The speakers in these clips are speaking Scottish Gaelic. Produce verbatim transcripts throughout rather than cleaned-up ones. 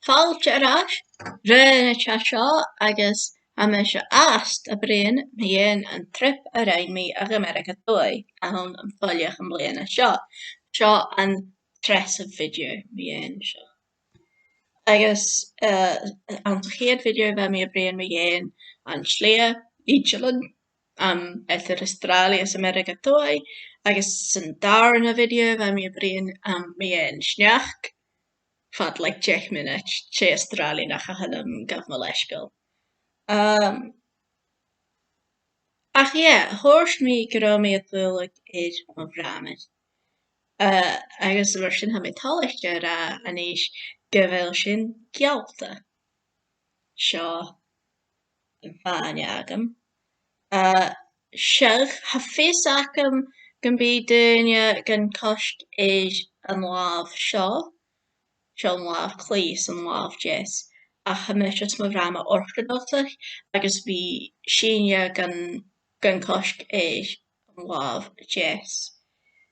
Fàilte air ais, Raonaid an seo, agus tha mise a' bruidhinn mu dheidhinn an trip a rinn mi a dh'Ameireaga a Tuath ann am foillseachadh am bliadhna seo. Seo an treasamh video mu dheidhinn seo. Agus, eh, anns a' chiad video bha mi a' bruidhinn mu dheidhinn an t-slighe, Idilean, um, eadar Astràilia is Ameireaga a Tuath, agus san dàrna video bha mi a' bruidhinn, um, mu dheidhinn sneachd, fad, like, deich mionaid, 's e Astràilianach a th' annam, gabh mo leisgeul. Um, ach yeah, thuirt mi gun robh mi a' dùileachadh air mo bhràmair. Uh, agus mar sin tha mi toilichte a ràdh a-nis gu bheil sin geallta. Seo am fàinne agam. Uh, seadh, tha fios agam gum bi daoine gan coisg air an làmh seo, seo an làmh clì is an làmh deas, ach tha mise is mo bhràmair orthodoxach, agus bidh sinne gan, gan coisg air an làmh deas.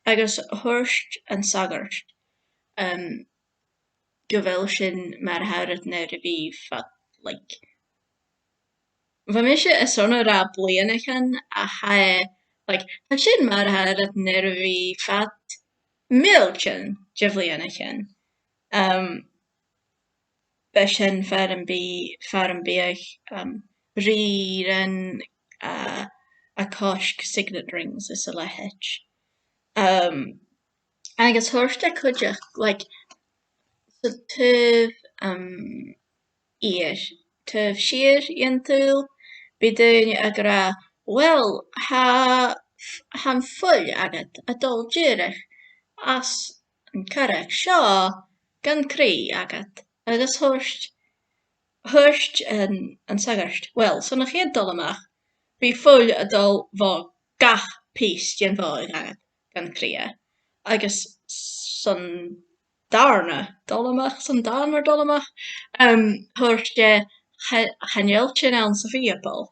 Agus thuirt an sagart, um, gu bheil sin mar a tha e air a bhith fad, like, bha mise airson a ràdh bliadhnaichean, ach tha e, like, tha sin mar a tha e air a bhith fad mìltean de bhliadhnaichean. Um, b' e sin far am bi, far am biodh, um, rìghrean, uh, a' coisg signet rings is a leithid. Um, agus thuirt e cuideachd, like, sa taobh, um, iar, taobh siar dhen t-saoghal, bidh daoine ag ràdh, well, tha, tha am fuil agad a' dol dìreach às an carragh seo gun cridhe agad. Agus thuirt, thuirt an, an sagart, well, son a' chiad dol a-mach, bidh fuil a' dol bho gach pìos den bhodhaig agad gun cridhe. Agus son dàrna dol a-mach, son dàrna dol a-mach, um, thuirt e, cha, chan eil sin anns a' Bhìoball.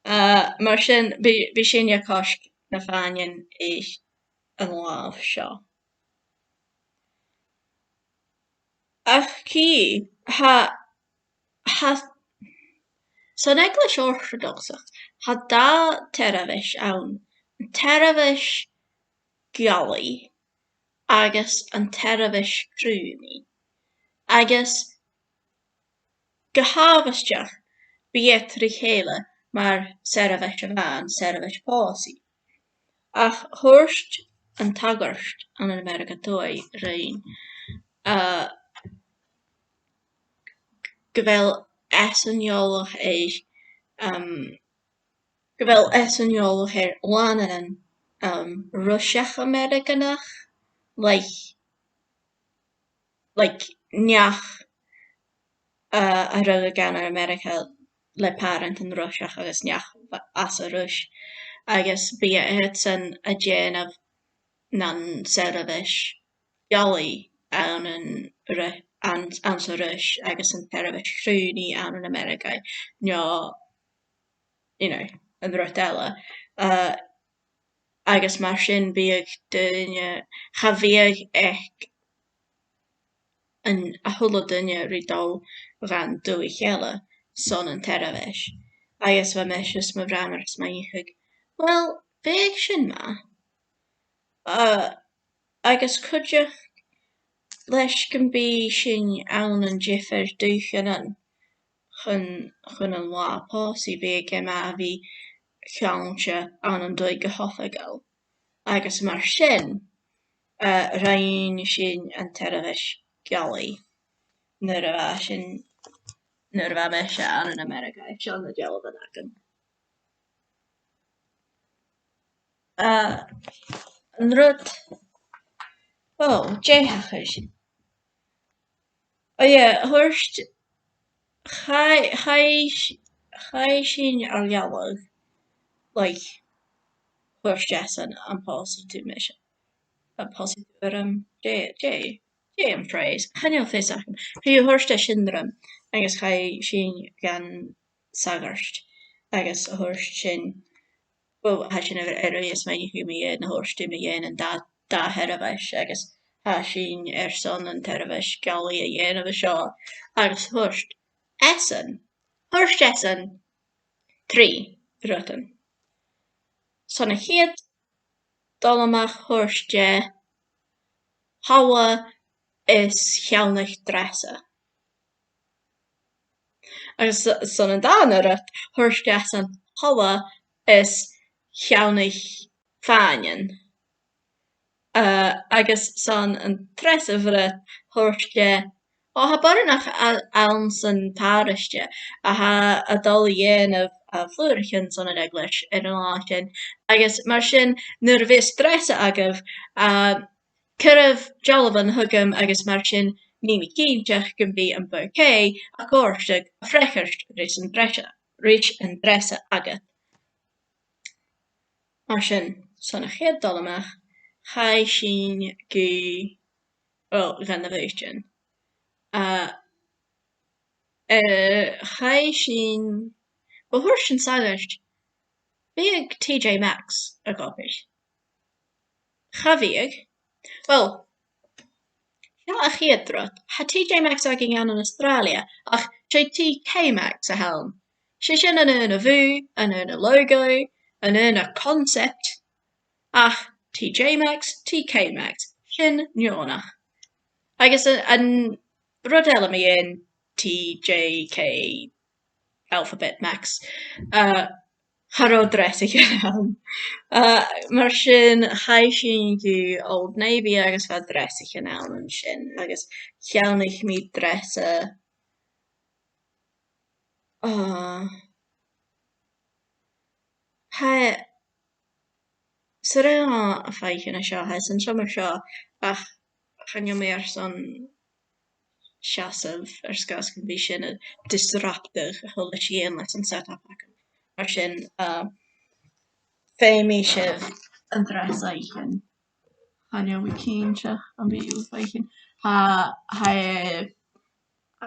Uh, mar sin, bidh, bidh sinne a' coisg na fàinnean air an làmh seo. Ach chì, tha, tha, san Eaglais Orthodoxach, tha dà sheirbheis ann, an t-seirbheis geallaidh agus an t-seirbheis crùnaidh. Agus gu h-àbhaisteach, bidh iad ri chèile mar sheirbheis a-mhàin, seirbheis pòsaidh. Ach thuirt an t-sagart ann an Ameireaga a Tuath rinn, uh, gu bheil esan eòlach air, um, gu bheil esan eòlach air lànairean, um, Ruiseach Ameireaganach, like, like, neach, uh, a rugadh ann an Ameireaga le pàrantan Ruiseach agus neach às an Ruis, agus bidh iadsan a' dèanamh nan seirbheis geallaidh ann an Ru-, ann, anns an Ruis agus an t-seirbheis chrùnaidh ann an Ameireaga, no, you know, an rud eile. Uh, agus mar sin bidh daoine, cha bhiodh aig an, a h-uile duine ri dol dhan dùthaich eile son an t-seirbheis. Agus bha mise is mo bhràmair a' smaoineachadh, well, bhiodh sin math. Uh, agus cuideachd leis gum bi sinn ann an diofar dùthchannan chun, chun an latha pòsaidh, bhiodh e math a bhith ceangailte ann an dòigh gu h-oifigeil. Agus mar sin, uh, rinn sinn an t-seirbheis geallaidh nuair a bha sinn, nuair a bha mise ann an Ameireaga, seo na dealbhan agam. Uh, an rud, oh, dè thachair? Oh yeah, thuirt, chaidh, chaidh, chaidh sinn air lealadh, like, thuirt esan, am pòsaidh tu mise, am pòsaidh tu orm, dè, dè, dè am phrase, chan eil fhios agam. Chaidh, thuirt e sin rium, agus chaidh sinn dhan t-sagart, agus thuirt sinn, well, tha sinn air, air a bhith a' smaoineachadh mu dheidhinn, thuirt e mu dheidhinn an dà, dà sheirbheis, agus tha sinn airson an t-seirbheis geallaidh a dhèanamh an seo, agus thuirt esan, thuirt esan trì rudan. Son a' chiad dol a-mach thuirt e, thalla is cheannaich dreasa. Agus son an dàrna rud thuirt esan, thalla is cheannaich fàinnean. Uh, agus son an treas rud thuirt e, o, tha boireannach a-, anns an pàraiste a tha a' dol a dhèanamh, uh, flùraichean son an eaglais air an latha sin. Agus mar sin, nuair a bhios dreasa agaibh, uh, cuiribh dealbhan thugam agus mar sin nì mi cinnteach gum bi am bouquet a' còrdadh a' freagairt ris an dreasa, ris an dreasa agad. Mar sin, son a' chiad dol a-mach, chaidh sinn gu, well, dhan a' bhùth sin. Uh, uh, chaidh sinn, well, thuirt an sagart, bhiodh T J Maxx ag obair. Cha bhiodh. Well, seo a' chiad rud. Tha T J Maxx againn ann an Astràilia, ach 's e T K Maxx a th' ann. 'S e sin an aon a' bhùth, an aon a' logo, an aon a' concept, ach T J Maxx, T K Maxx, sin neònach. Agus an, an rud eile mu dheidhinn T J K Alphabet Maxx, uh, cha robh dreasaichean ann. Uh, mar sin, chaidh sinn gu Old Navy agus bha dreasaichean ann an sin, agus cheannaich mi dreasa, uh, tha, 's e rud a th' ann a' faicinn an seo, tha e san t-seòmar seo, ach chan eil mi airson seasamh air sgàth 's gum bi sin a' disruptadh a h-uile sìon leis an setup agam. Mar sin, uh, feumaidh sibh an dreasaichean. Chan eil mi cinnteach am bi sibh a' faicinn. Tha, tha e,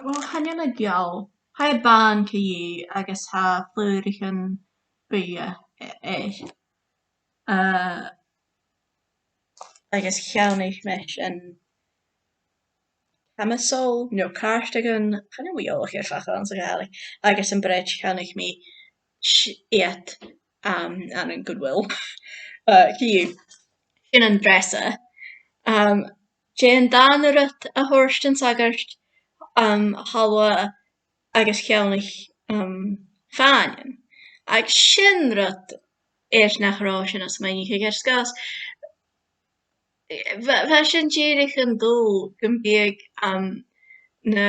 well, chan eil e geal. Tha e bàn co-dhiù agus tha flùraichean buidhe air. Uh, agus cheannaich mise an camisole, no cardigan, chan eil mi eòlach air facal anns a' Ghàidhlig, agus am bridge, cheannaich mi s-, iad, um, ann an Goodwill. Uh, co-dhiù, sin an dreasa. Um, dè an dàrna rud a thuirt an sagart, um, thalla agus cheannaich, um, fàinnean. Agus sin rud air nach robh sinn a' smaoineachadh air sgàth 's bha, bha sinn dìreach an dùil gum biodh, um, na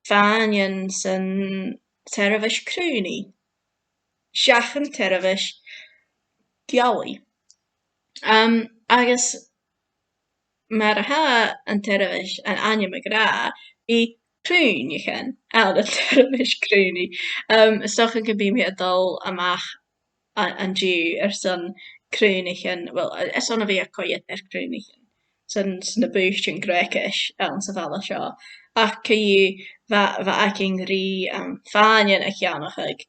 fàinnean san t-seirbheis crùnaidh seach an t-seirbheis geallaidh. Um, agus mar a tha an t-seirbheis, an ainm ag ràdh, bidh crùineachan ann an t-seirbheis crùnaidh. Um, 's dòcha gum bi mi a' dol a-mach a-, an-diugh airson crùineachan, well, a-, airson a bhith a' coimhead air crùineachan san, sna bùithtean Greugais anns a' bhaile seo. Ach co-dhiù, bha, bha againn ri, um, fàinnean a cheannachadh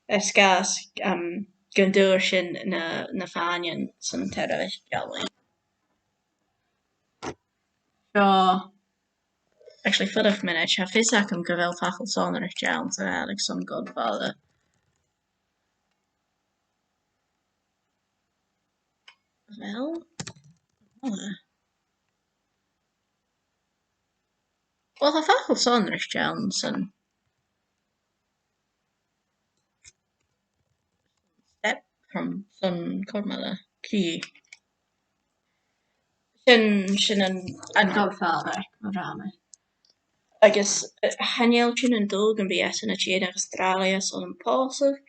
air sgàth 's, um, gun d' fhuair sinn na, na fàinnean san t-seirbheis geallaidh. Seo, actually, fuirich mionaid, tha fios agam gu bheil facal sònraichte anns a' Ghàidhlig son Godfather. Well, uh, well, tha facal sònraichte ann san step from son Cormala. Cì. Sin, sin an, an Godfather, mar a rinn mi. Agus, uh, chan eil sinn an dùil gum bi esan a' tighinn a dh'Astràilia son am pòsadh,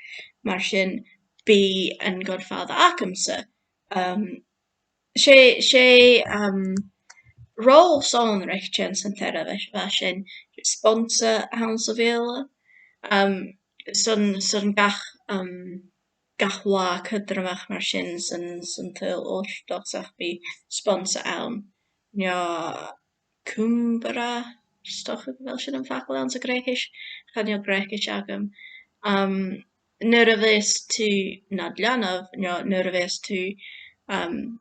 mar sin bidh an Godfather agamsa. Um, 's e, 's e, um, ròl sònraichte anns an t-seirbheis, bha sin sponsa anns a' Bheurla. Um, son, son gach, um, gach latha cudromach mar sin san, san t-saoghal ort, 's dòcha bidh sponsa ann. No cumhachd, 's dòcha gu bheil sin am facal anns a' Ghreugais, chan eil Greugais agam. Um, nuair a bhios tu nad leanabh, no nuair a bhios tu, um,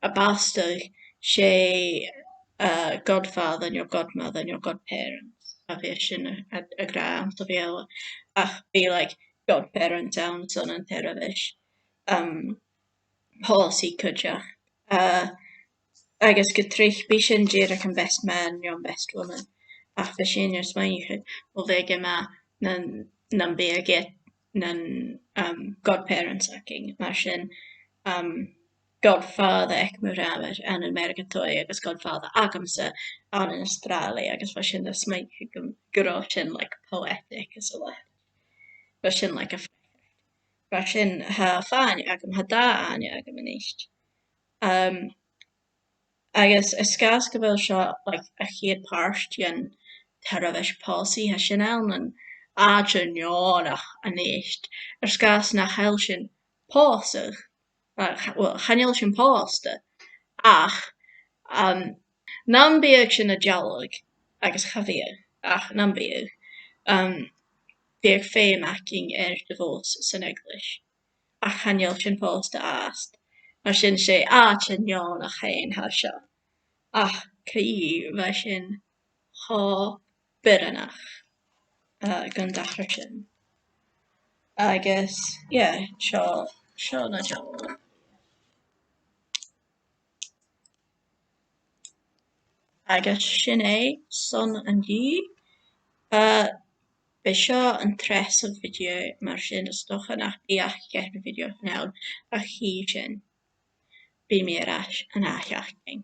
a' bastadh, 's e uh, godfather no godmother no godparents, a bhiodh sin a', a', ag ràdh anns a' Bheurla. Ach bidh, like, godparents ann son an t-seirbheis, um, pòsaidh cuideachd. Uh, agus gu tric bidh sin dìreach am best man no am best woman. Ach bidh sinn a' smaoineachadh, well, bhiodh e math nan, nam biodh iad nan, um, godparents againn, mar sin, um, godfather aig mo sheanair ann am Meirgeadaidh agus godfather agamsa ann an Astràilia, agus bha sinn a' smaoineachadh gu, gun robh sin, like, poetic is a leithid. Bha sin, like, a, bha sin, tha fàinne agam, tha dà fhàinne agam a-nis. Um, agus air sgàth 's gu bheil seo, like, a' chiad pàirt den t-seirbheis pòsaidh, tha sin ann an àite neònach a-nis, air sgàth 's nach eil sinn pòsadh, uh, cha-, well, chan eil sinn pòsta, ach, um, nam biodh sinn a' dealg, agus cha bhiodh, ach nam biodh, um, bhiodh feum againn air divorce san eaglais. Ach chan eil sinn pòsta fhathast. Mar sin 's e àite neònach fhèin a tha seo. Ach co-dhiù, bha sin cho bioranach, uh, gun d' athair sin. Agus, yeah, seo, seo na dealbh. Agus sin e, son an-diugh. Uh, b' e seo an treas video, mar sin 's dòcha nach bi ach ceithir video ann a chì sinn. Bidh mi air ais an ath-sheachdain.